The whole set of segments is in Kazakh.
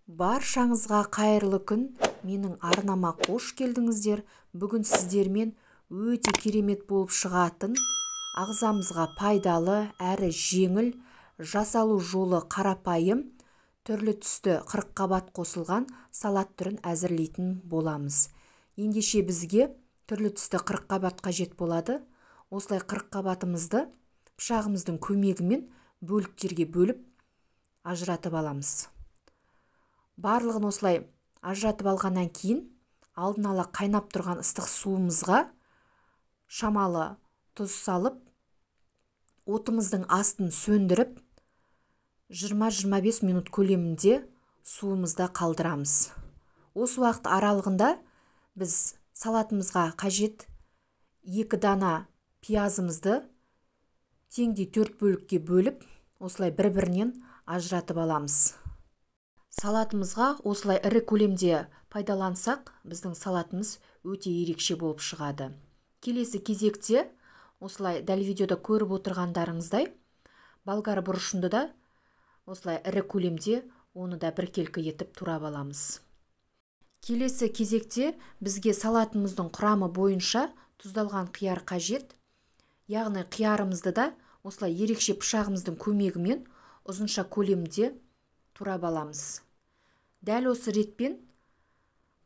Баршаңызға қайырлы күн, менің арнама қош келдіңіздер. Бүгін сіздермен өте керемет болып шығатын, ағзамызға пайдалы әрі жеңіл, жасалу жолы қарапайым, түрлі түсті қырыққабат қосылған салат түрін әзірлейтін боламыз. Ендеше бізге түрлі түсті қырыққабат қажет болады. Осылай қырыққабатымызды пышағымыздың көмегімен бөліктерге бөліп ажыратып аламыз. Барлығын осылай ажыратып алғаннан кейін алдын ала қайнап тұрған ыстық суымызға шамалы тұз салып, отымыздың астын сөндіріп, 20-25 минут көлемінде суымызда қалдырамыз. Осы уақыт аралығында біз салатымызға қажет 2 дана пиязымызды теңдей 4 бөлікке бөліп, осылай бір-бірінен ажыратып аламыз. Салатымызға осылай ірі көлемде пайдалансақ, біздің салатымыз өте ерекше болып шығады. Келесі кезекте осылай дәл видеода көріп отырғандарыңыздай болгар бұрышынды да осылай ірі көлемде оны да біркелкі етіп турап аламыз. Келесі кезекте бізге салатымыздың құрамы бойынша тұздалған қияр қажет. Яғни қиярымызды да осылай ерекше пышағымыздың көмегімен ұзынша көлемде турап аламыз. Дәл осы ретпен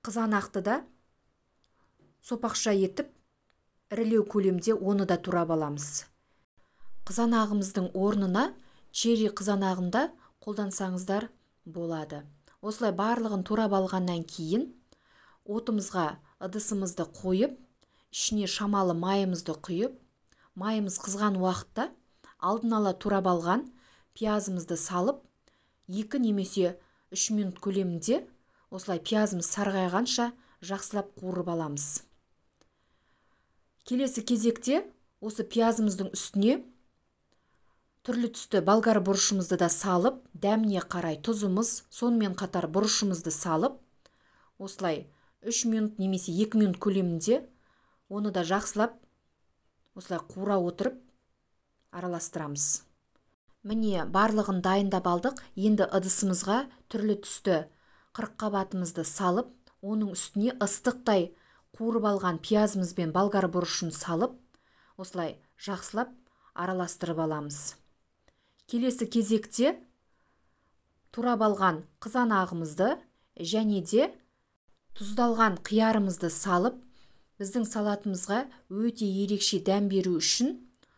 қызанақты да сопақша етіп ірілеу көлемде оны да турап аламыз. Қызанағымыздың орнына черри қызанағын да қолдансаңыздар болады. Осылай барлығын турап алғаннан кейін отымызға ыдысымызды қойып, ішіне шамалы майымызды құйып, майымыз қызған уақытта алдын ала турап алған пиязымызды салып, 2 немесе 3 минут көлемінде осылай пиязымыз сарғайғанша жақсылап қуырып аламыз. Келесі кезекте осы пиязымыздың үстіне түрлі түсті болгар бұрышымызды да салып, дәміне қарай тұзымыз, сонымен қатар бұрышымызды салып, осылай 3 минут немесе 2 минут көлемінде оны да жақсылап осылай қуыра отырып араластырамыз. Міне, барлығын дайындап алдық. Енді ыдысымызға түрлі түсті қырыққабатымызды салып, оның үстіне ыстықтай қуырып алған пиязымыз бен болгар бұрышын салып, осылай жақсылап араластырып аламыз. Келесі кезекте турап алған қызанағымызды және де тұздалған қиярымызды салып, біздің салатымызға өте ерекше дәм беру үшін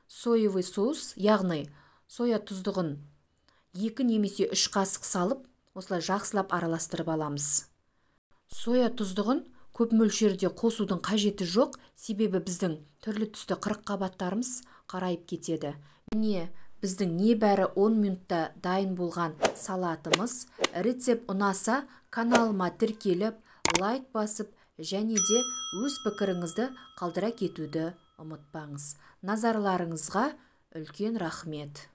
соевый соус, яғни соя тұздығын 2 немесе 3 қасық салып, осылай жақсылап араластырып аламыз. Соя тұздығын көп мөлшерде қосудың қажеті жоқ, себебі біздің түрлі түсті қырыққабаттарымыз қарайып кетеді. Міне, біздің небәрі 10 минутта дайын болған салатымыз. Рецепт ұнаса, каналыма тіркеліп, лайк басып, және де өз пікіріңізді қалдыра кетуді ұмытпаңыз. Назарларыңызға үлкен рахмет.